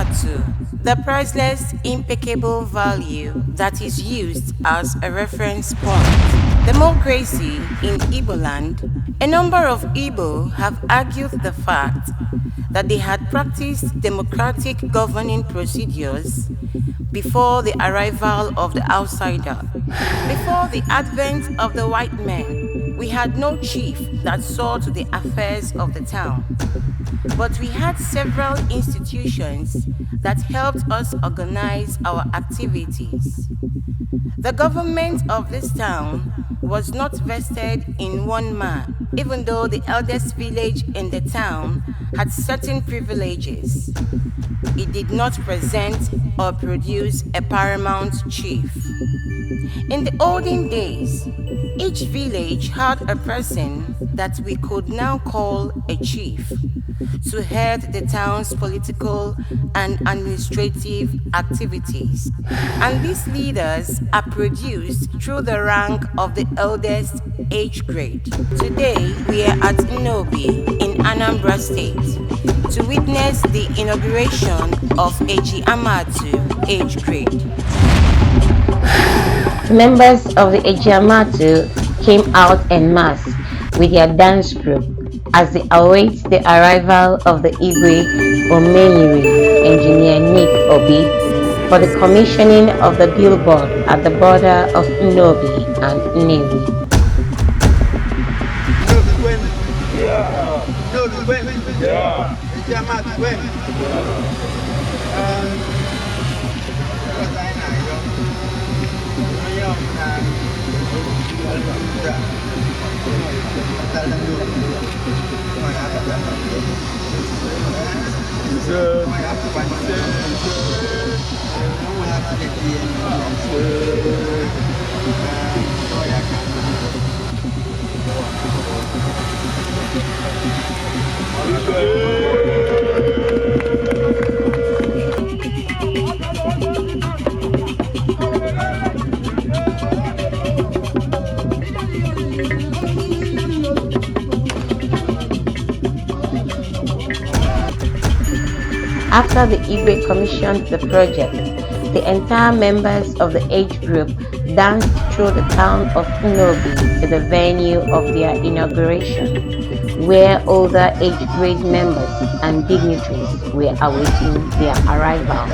Ejiamatu, the priceless, impeccable value that is used as a reference point. Democracy in Igboland. A number of Igbo have argued the fact that they had practiced democratic governing procedures before the arrival of the outsider. Before the advent of the white men, we had no chief that saw to the affairs of the town. But we had several institutions that helped us organize our activities. The government of this town was not vested in one man, even though the eldest village in the town had certain privileges. It did not present or produce a paramount chief. In the olden days, each village had a person that we could now call a chief to head the town's political and administrative activities. And these leaders are produced through the rank of the eldest age grade. Today, we are at Nnobi in Anambra State to witness the inauguration of Ejiamatu age grade. Members of the Ejiamatu came out en masse with their dance group as they await the arrival of the Igwe Omenyiri, Engineer Nick Obi, for the commissioning of the billboard at the border of Nnobi and Nnewi. Nnobi kwenu. Nnobi kwenu. Ejiamatu kwenu. Ọzọ anyị na-arịọ onye ọbụla taa batara n'obi ọ ya abata, ọ ya apụkwa n'ụzọ, onwe ya na-eti ihe n'ụlọ ọ ya ka. After the Igwe commissioned the project, the entire members of the age group danced through the town of Nnobi to the venue of their inauguration, where older age grade members and dignitaries were awaiting their arrival.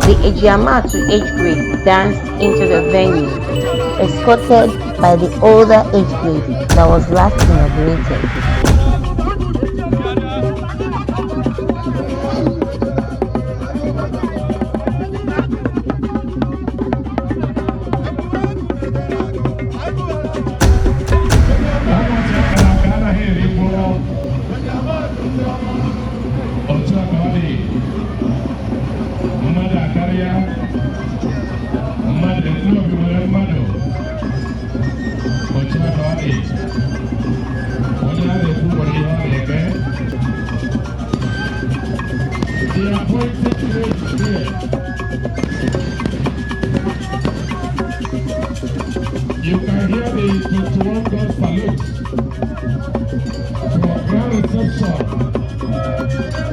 The Ejiamatu age grade danced into the venue, escorted by the older age grade that was last inaugurated. You can hear the 21 gun salute for grand reception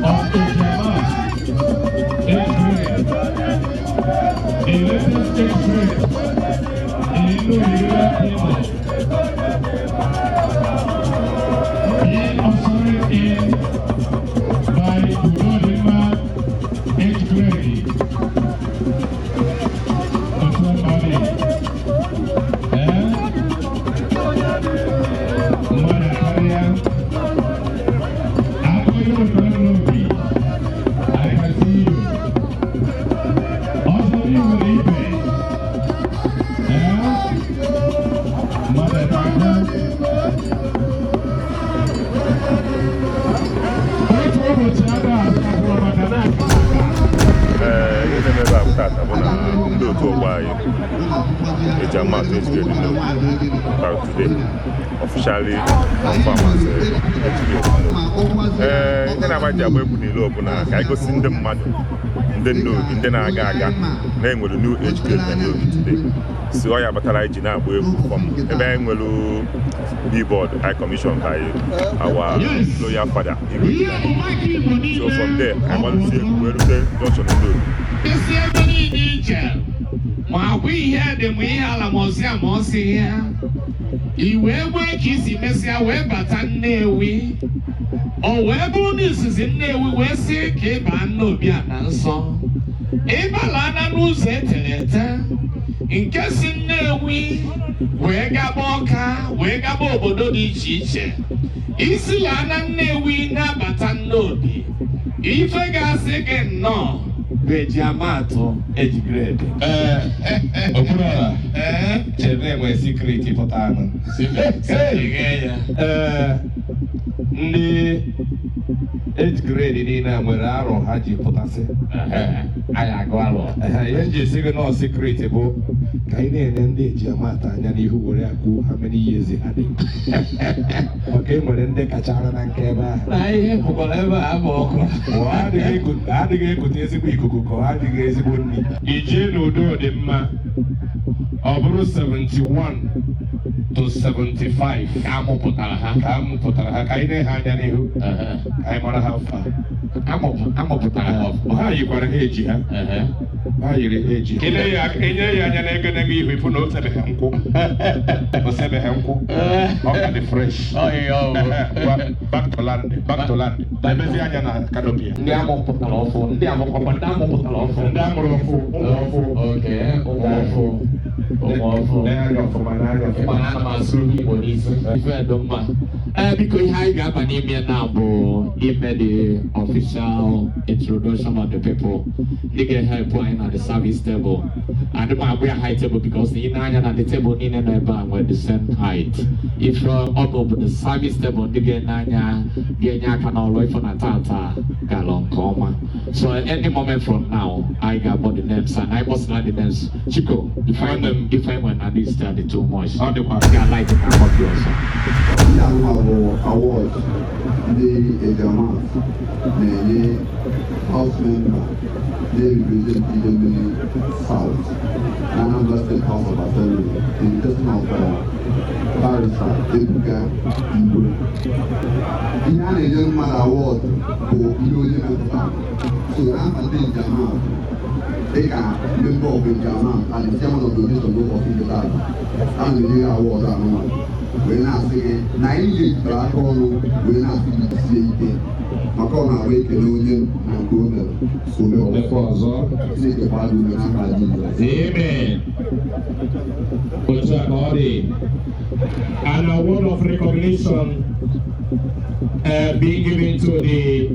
of Ejiama age grade, the latest age grade in Nnobi Kingdom, being ushered in by Udodinma age grade. Ndị otu ọgbọ anyị Ejiama age grade Nnobi today officially confirm as age grade Nnobi. Ee, ihe na-agba ji agba egwu niile bụ na ka anyị gosi ndị mmadụ, ndị Nnobi, ndị na-aga aga na enwere new age grade na Nnobi today. Si ọ ya batara anyị ji na-agba egwu from ebe anyị nwere billboard I commission by our loyal father Igwe. So from there anyị gbalụsie egwu wee rute junction Nnobi. Isi ebe niile ije ma agwa ihe dị ma ihe ala ma ọsị ma ọsị ya i wee gbee ka isi mesịa wee bata Nnewi, o wee bụrụ na izizi Nnewi wee sị ka ị baa Nnobi a na nsọ ịbalana n'ụzọ etere ete nke si Nnewi wee gaba Ọka wee gaba obodo dị iche iche, isi lana Nnewi na-abata Nnobi, ife ga-asị gị nnọọ bụ Ejiama age grade. Okwuluọra chere na enwere secret pụta anụ. Ee, ndị age grade niile nwere arọ ha ji pụtasị. Anyị agụ arọ. Ihe m ji esi gị nọọ secret bụ ka anyị na-enye ndị Ejiama anya n'ihu were akwụ how many years ha dị, maka e nwere ndị kachara na nke ebe ahụ. Na ihe pụkwara ebe a bụ ọkụ. Adịghị ekute ezigbo ikuku ka ọ adịghị ezigbo nri. Ijee n'udo dị mma, ọ bụrụ 71 to 75 ka amụpụtara ha. Ka amụpụtara ha, ka anyị na-ehe anya n'ihu ka anyị mara ha mfa. Amụpụtara ha. Ha yikwara ha eji ha ha yiri ha eji. Enye ya anya n'egedege ihu ifu na o sebeghị nkwụ, o sebeghị nkwụ, ọ ka dị fresh. Back to land, back to land. Emezi anya na canopy. Ndị amụpụtara ọfụ, ndị amụkwakwa, ndị amụpụtara ọfụ. Ndị amụrụ ọfụ, ụmụ ọfụ. Ụmụ ọfụ, ụmụ ọfụ. N'anya ọfụma, n'anya ọfụma. Mana ana m asụ Igbo n'isi ife dị mma. Ee, biko, ihe anyị ga-aba n'ime na bụ ime the official introduction of the people ndị ga-help anyị na the service table. Adị m agba ya high table because na ị na-anya na the table niile nọ ebe a nwere the same height. Ife ọ bụ the service table, ndị ga-ene anya ga-enye aka n'ọrụ ife na tata gara nke ọma. So any moment from now anyị ga-akpọ the names, and anyị kpọsịla the names, Chiko, ife anyị nwere na list dị too much. Ọ dịkwa. Ga-like ka akpọ ọzọ. Ihe anụma bụ award ndị Ejiama na-enye house member na-represent Idemili South na Anambra State House of Assembly in person of Barrister Ebuka Igwe. Ihe a na-enye mmadụ award bụ ihe onye metụtara. So n'afa ndị Ejiama, dịka member of Ejiama and the chairman of the Commission of Office, a na-enye ya award anụma wee na-asị na-asị gị na anyị na-ejikọrọ aka ọnụ wee na-asị gị jisie ike, maka ọ na-agba ekele onye na nke o mere ome Mekwa ọzọ. Chineke gbaa gị ume n'aha Jizọs. Amen. Otu a ka ọ dị. An award of recognition being given to the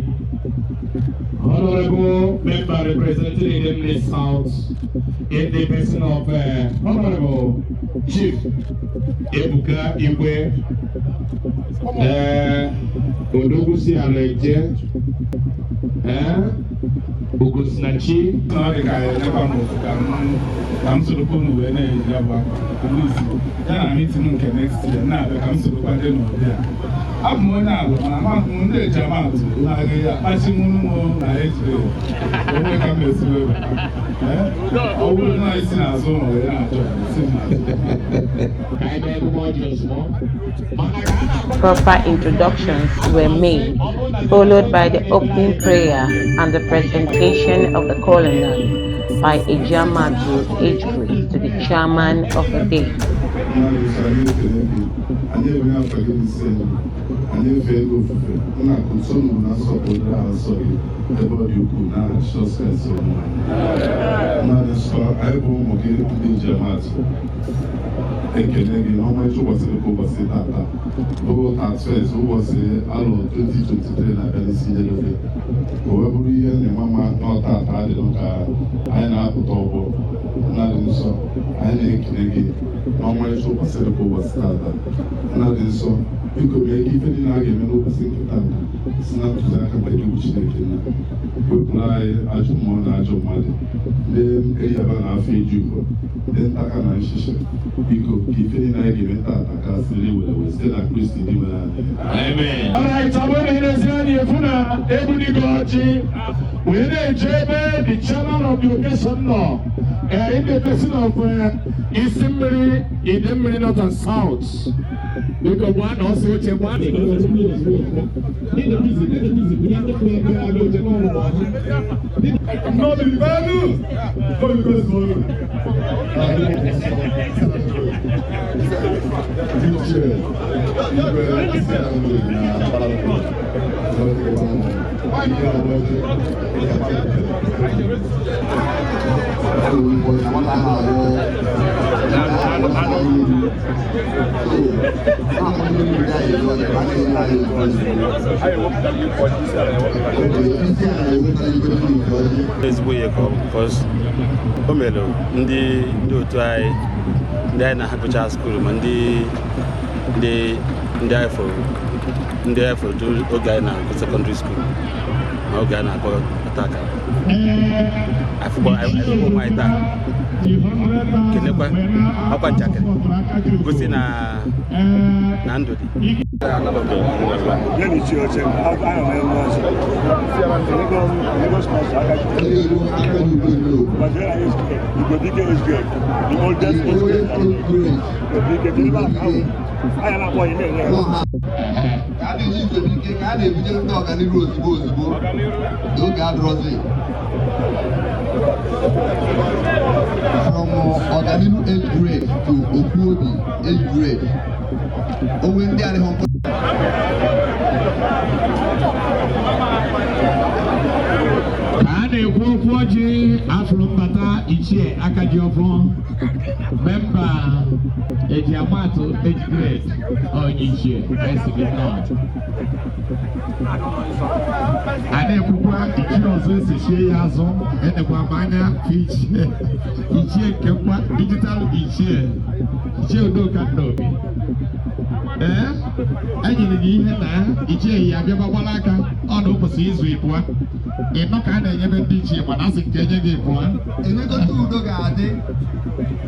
honorable member representing Idemili South in the person of Honorable Chief Ebuka Igwe, Odogwu si Alaeje, Ugosinachi. Ọ dị ka elekwa m ofu ka m sorokwa unu wee na-eji ya bụ akwa ndị isi ya na meeting nke next year na-abịa, ka m sorokwa ndị n'ụdị a. Abụ m onye alụ, mana amaghị m ndị eji amatụ na-agaghị akpachinwuru m na ejire onwe ka m esi wee bata. Ọ bụrụ na isi n'azụ ụlọ wee na-achọ ya, esi m n'azụ. Ka anyị mee emume ọjị ozugbo. Mana ka a na-akpọ Proper introductions were made, followed by the opening prayer and the presentation of the kola nut by Ejiamatu age grade to the chairman of the day. Mmadụ nsọ, anyị ekele gị, anyị enweghị afa gị n'isi elu, anyị efe ego ofufe nna kụtụnụ na nsọpụrụ aha nsọ gị ebe ọ dị ukwuu n'aha Jizọs Kraịst onwe anyị. Mmadụ nsọ, anyị bụ ụmụ gị ndị njem atụ ekele gị n'ọmarịcha ụbọchị dịka ụbọchị tata bụ 31 ụbọchị alụ 2023 na-abịa n'isi njedebe, o wee bụrụ ihe na-enwe mma n'ọtata adịrọ ka anyị na-apụta ọgbọ. Nna dị nsọ, anyị na-ekele gị n'ọmarịcha ụbọchị dịka ụbọchị tata. Nna dị nsọ, biko mee ka ife niile a ga-eme n'ụbọchị nke tata si na ntụziaka nke gị bụ Chineke nna. Wepụrụ anyị ajọ mmụọ na ajọ mmadụ, ndị eyaba na afọ eju ugbo, ndị ntaka na nshịshị. Biko ka ife niile anyị ga-eme tata ka siri were wee site na Kristi dị nwere anyị. Amen. Alright, ọ bụrụ na ị na-ezi anya efu na ebunigo ọjị wee na-eje ebe the chairman of the occasion nọ, in the person of isi mmiri Idemmili North and South. Biko gbaa na ọsọ oche gbaa na. Nnobi kwenu! Nnobi kwenu! Igwe isi ala na Ezigbo ihe ka ọ bụ, because o mere ndị otu anyị, ndị anyị na-ahapụcha school, ma ndị anyị fụrụ, ndị anyị fụrụ oge anyị na-agụ secondary school, ma oge anyị na-agụ ọta akara, afụkwa onwe anyị taa, kenekwa ọkwa njakịrị gosi na ndụ dị. Nye na ichie oche, ana m enwe ọzọ. Lagos Council, aka Igwebike age grade, the oldest age grade. Igwebike, kedu ebe ahụ? Anya na-akpọ anyị na-enye ya. Ka a na-eji Igwebike ka a na-ebujere ndị ọganihu ozugbo ozugbo n'oge adịrọzi. From ọganihu age grade to Okwuobi age grade, onwe ndị adịghị mkpa. Ka a na-ekwu okwu ọjị, afụrụ mbata ichie Akajiọfọ, member Ejiamatụ age grade, onye ichie esi north. A na-ekwukwa ichie ọzọ esi chie ya azụ, enekwa m anya ka ichie nke nkwa digital ichie, Ichie Udoka Nnobi. Ee, enyere gị ihe na ichie ya abịa gbagbara aka ọ na o kwesịrị izu ịbụa ịnọ ka a na-enyebe ndị ichie, mana asị nke enye gị ịbụa. Emekọta udo ga-adị.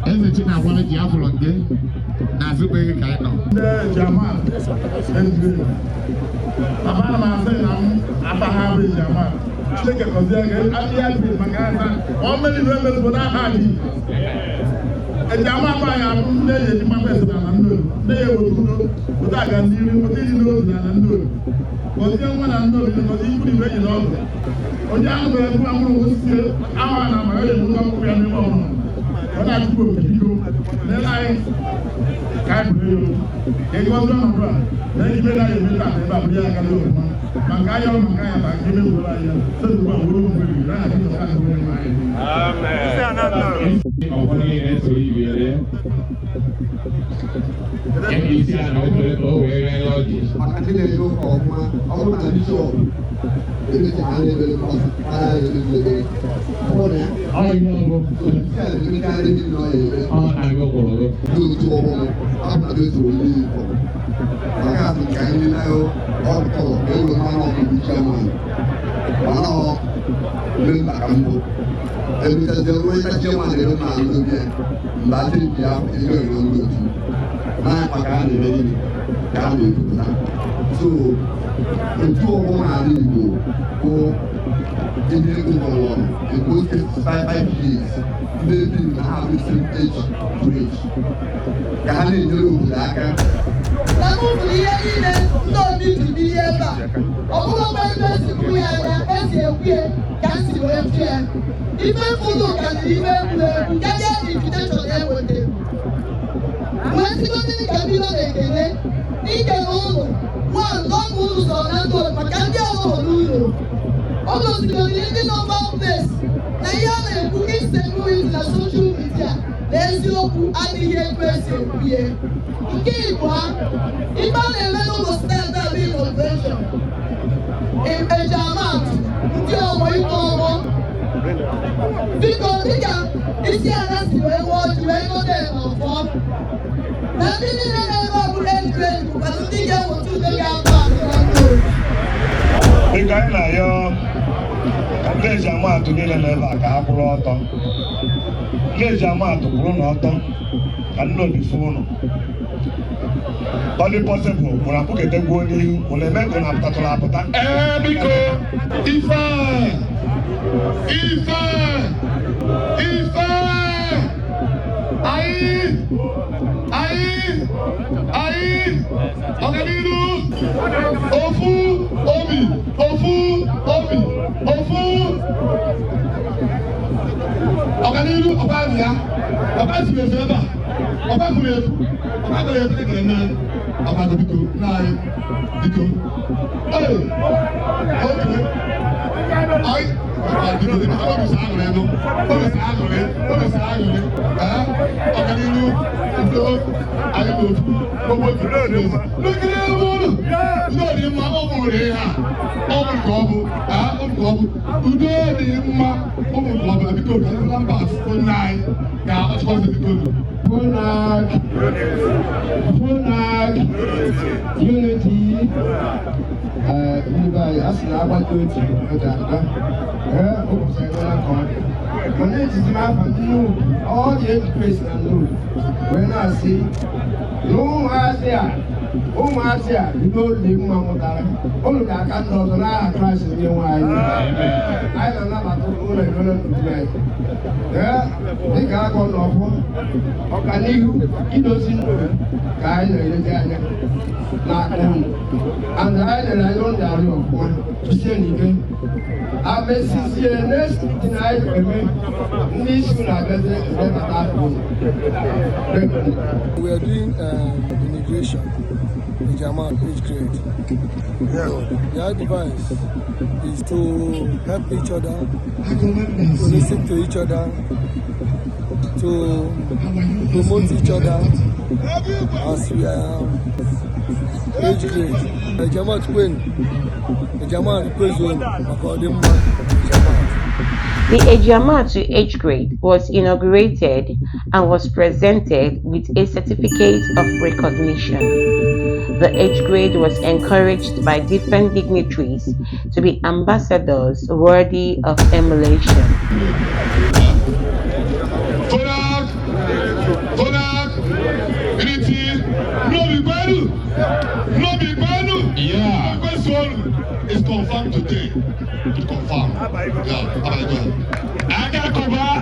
Eze Chinagwara ji afụrụ gị na azụbeghị ka anyị nọ. Ndị Jamal ejiri papa na m asị na m afa ha bụ Jamal. Chineke gọzie gị ahịa dị maka asa ọ mmeri na emeri bụ n'aha gị. Ejiama akpa anyị abụ ndị enyi eji mmakpa esi na nnobi, ndị ya eweta udo, weta aga n'iru, weta iji n'otu na nnobi. Gọzie nwa na nnobi, gọzie ikwu ibe enyi na ọgụ. Onye ahụ nwere mkpụrụ amụrụ osisi awa na amara ya enweta ọkpụkpụ ya n'ime ọhụrụ. Ọ na-achụkwu okike, biko lele anyị. Ka anyị bụrụ ya okwu ka ego ọzọ na bụrụ na ejide na ya emeta ebe a bụrụ ya aka n'ọfụma maka anya ọ maka ya maka ime gwụrụ anyị site ugbu a wụrụ mgbe na aha Jizọs Kraịst bụ onye nwe anyị. Ọ̀pọ̀ niile so ibere isi a na obere ka o wee ree ọjị. Maka ndị na-eje ụka ọfụma, ọ bụrụ na bishọp emecha ha na-ebere pasị ara ya emezi ebere ọ bụrụ na ya Ọ ihe ọbụ ya na-emekarị ndị nọ ya ebe ọ na-agụ gwụrụ. Ndị otu ọgbọ m abụ na esoro ndị ifọ maka asị ka anyị niile ọkụkọ ka e were mmanụ ọkụkụ chairman, mana ọ member ka mbụ emechazie nweta chairman ebe m na-alụ ya mgbe a chenji ya ego ego ndị otu na maka a na-eme gịnị ka a na-ekwupụta. So otu ọgbọ n'ala Igbo bụ ihe ụgbọrọ in most cases 5 years, ndị ebi na ha bụ same age grade ka ha na-enyere obodo aka. Na mụ fụrụ ihe niile ndị obi ji bụ ihe ebe a, ọ bụrụ mgbe ebe esi kwu ya anya esi ekwu ya ka m si wee fụ ya, ife fụlụ karịrị ife egwuregwu karịa invitation eweta wee sigote ka bido na ekele ikele ụlọ one n'ọgwụ ụzọ na ndụ maka ndị ọzọ n'ụlọ. O gosigodiri ndị nọ place na ihe a na-ekwu insecurity na social media na eziokwu adịghị etu esi ekwu ihe. Nke ịbụa, ife a na-eme n'ụbọchị tata bụ inauguration ejiamatụ ndị ọgbọ ike ọgbọ. Biko, dịka isi ala si wee wụọ ọjị wee gote n'ọfọ na ndị niile na-ebe ọbụla ejire bụkwanụ ndị ga-eweta udo ga-atọ atọ na ndụ. Biko, anyị na-ayọ ka ndị eji amaatụ niile nọ ebe a ka ha kwụrụ ọtọ. Ndị eji amaatụ, kwụrụ n'ọtọ ka ndị obi fụ ụnụ. Ọ dị possible ụnụ apụketegbuo n'ihu ụnụ eme ka ụnụ apụtatụrụ apụta. Ee, biko, ife ife ife anyị anyị anyị ọganihu, ofu obi, ofu obi, ofu ọganihu. Ọba ya ọba zuru ezu ebe a, ọba furu efu, ọba gara efu dịka nne ọba. Biko, nna anyị, biko. Ee, oke anyị biko, biko, obi sọ aṅụrị nụ, obi sọ aṅụrị, obi sọ aṅụrị. Ee, ọganihu, udo, anyị bụ ofu gbogbo zuru ezu n'okiri ebe ụlọ. Udo dị mma. Ọ bụrụ ihe a, ọ bụ ka ọ bụ. Ee, ọ bụ ka ọ bụ. Udo dị mma, ọ bụ ka ọ bụ. Biko, ka ndị mba nna anyị ka ọchịkọta, biko. Monarch, Monarch, Unity, ndị be anyị a sị na agbata otu ọ ga-aga. Ee, ụbọchị enwela ka ọ dị. Mana ejizi m afa ndị Nnobi, ọ dị ejupesi na Nnobi, wee na-asị na ụmụazị a, ụmụazị a bido dị mma mụtara ụnụ ga-aka ndị ọzọ n'aha Kraịst onye nwe anyị. Anyị na-anabata ụlọ ekpere n'otu anyị. Ee, dịka akọ n'ọfọ ọganihu idozi ndụ ka anyị na-elezi anya n'aka unu, and anyị lere anya ụnụ arị ọfụma jisie n'ike amesizie. Next meeting anyị ga-eme, ndị isi na-abịazi ebebata afọ unu. We are doing immigration in German age grade. The advice is to help each other, to listen to each other, to promote each other as we are age grade. German kwenu, German kwezuonu maka ọdịmma German. The Ejiamatu age grade was inaugurated and was presented with a certificate of recognition. The age grade was encouraged by different dignitaries to be ambassadors worthy of emulation. Kodak, Kodak, Unity, Nnobi kwenu, Nnobi kwenu. Yeah. Oru is confirmed today. Confirmed. Yeah,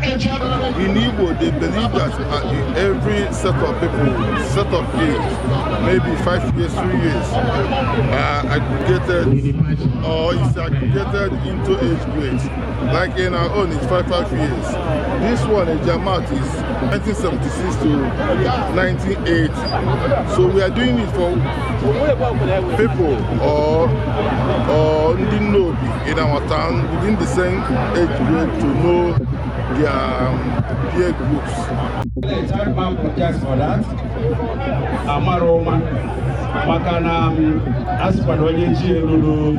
In Igbo, they believe that every set of people, set of age, maybe 5 years, 3 years, are aggregated or is aggregated into age grades. Like in our own, it's 5 years. This one, Ejiamatu, is 1976 to 1980. So we are doing it for people or Ndi Nnobi in our town within the same age grade to know their peer groups. The chairman protest for that. Amaroma, maka na asịkwa na onye ji eruru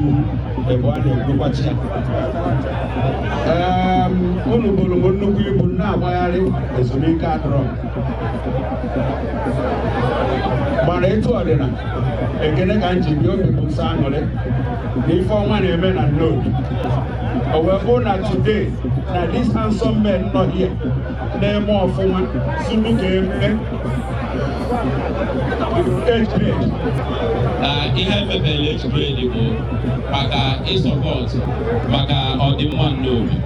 ebe a na-egbukwachi ya. Unu bụrụ m nnukwu ibu na-agbagharị ezumike adọrọ. Mana etu ọdịna ekene ka m ji bịa obi bụ nsọ aṅụrị na ife ọnwa na-eme na Nnobi. O wee bụrụ na today na this handsome men nọ here na-eme ọfụma sunu ka eme age grade. Na ihe mebere age grade bụ maka ịsọpọt maka ọdịmma Nnobi,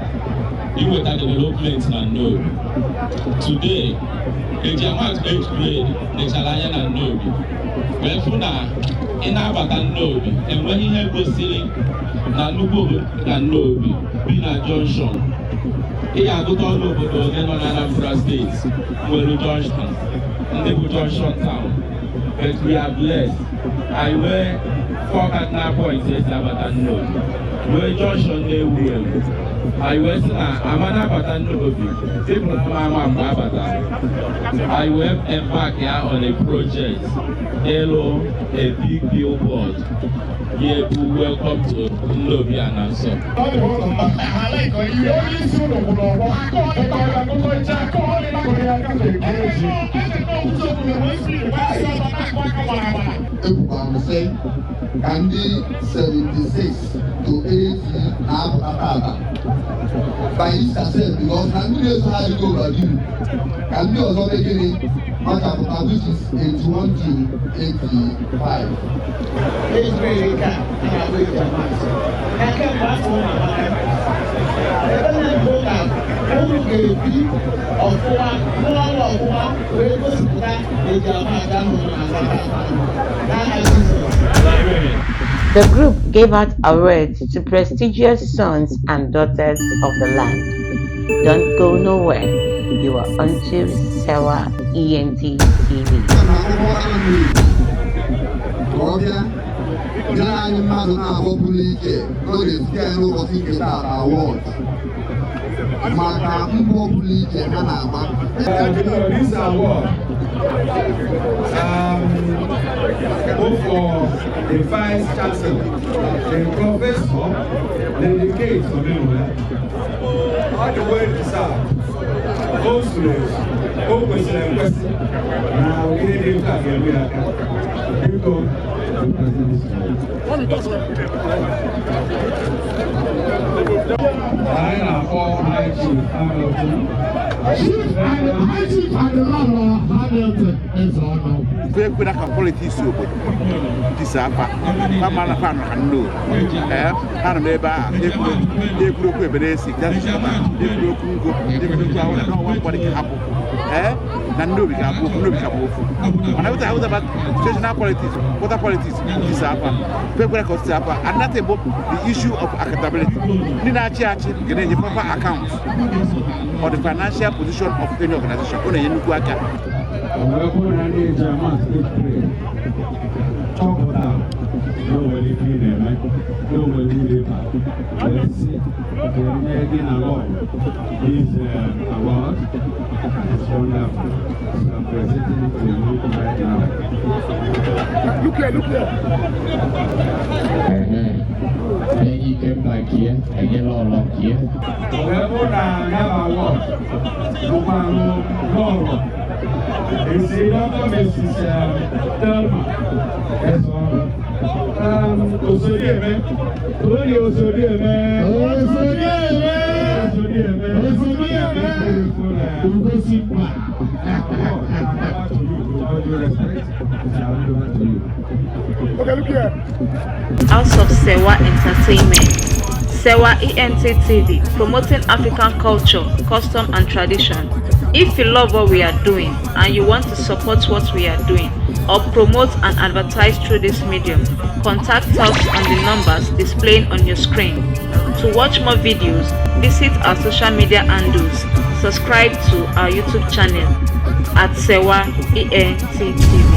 iweta development na Nnobi. Today, Ejiamatu age grade lechara anya na Nnobi wee fụ na ị na-abata Nnobi enweghị ihe gosiri na nnukwu obodo na Nnobi bi na junction. Ị ga-agụta ọnụ obodo ole nọ na Anambra steeti nwere junction, ndị bụ junction town. But we are blessed. I nwee 4 cardinal points esi abata Nnobi, nwee junction na-ewu ewu. Anyị wee sị na ama na-abata Nnobi, people ama ama mgbe abata. I wee embark ya on a project ịlụ a big billboard ga-ebu welcome to Nnobi Ananso. Ekwukwara m sị ka ndị 76 to 80 na-apụta tata by intercept because na ndị na-eso ha adịgo overdue ka ndị ọzọ mee gịnị machapụta, which is 81 to 85. Age grade nke a na-abụ Ejiamatu. Na kemgbe afọ ụmụ amaka ebe na mbụ ka unu ga-ebi ọfụma n'ọrụ ọfụma wee gosipụta Ejiamatu ahụ na-azata n'aha Jizọs. The group gave out awards to prestigious sons and daughters of the land. Don't go nowhere. You are onto Sewa ENT TV. Ka ọ bịa nyere anyị mmadụ na-abụọ pụrụ iche n'oge site anyị n'ụbọchị nke taata award maka mbọ pụrụ iche ha na-agba. This award go for the Vice Chancellor, the Professor Lady Kate Omenwe. All the way deserved. O zuru ezu, o kwesịrị ekwesị na ihe dị mkpa ga-eru ya aka. Biko, anyị na-akpọ High Chief Hamilton. High Chief Adelala Hamilton Ezeonu. Ekwela ka politiks obodo tisa afa fama na fa nọ ka nno ha nọ n'ebe a ekwuru okwu ebe na-esi ekwuru okwu ngo ekwuru okwu ahụ na n'ọnwa mgbadị ka hapụ na Nnobi ga-abụ ofu, Nnobi ka bụ ofu. Mana wụta wụta traditional politics, water politics tisa afa ekwela ka ọ tisa afa. And that bụ the issue of accountability. Ndị na-achị achị ga na-enye proper account for the financial position of any organization. Ọ na-enye nnukwu aka. O wee bụrụ na ndị Ejiamatu age grade chọpụtara na o nwere ife ị na-eme, na o nwere uru ịba, wee sị ka enye gị na lọọ this award. Is wonderful. So I'm presenting it to you right now. Look here, look here. Enyi Ikemba nke enyela ọlọ nke. O wee bụrụ na ya bụ award bụkwanụ lọọlọ Esi Dr. Mrs. Thelma Ezeonu. Osodieme, Tony Osodieme. Osodieme. Osodieme. Osodieme. Ugosimba. All due respect. I'll over to you. Okay, look here. House of Sewa Entertainment. Sewa ENT TV, promoting African culture, custom and tradition. If you love what we are doing and you want to support what we are doing or promote and advertise through this medium, contact us on the numbers displaying on your screen. To watch more videos, visit our social media handles, subscribe to our YouTube channel at Sewa ENT TV.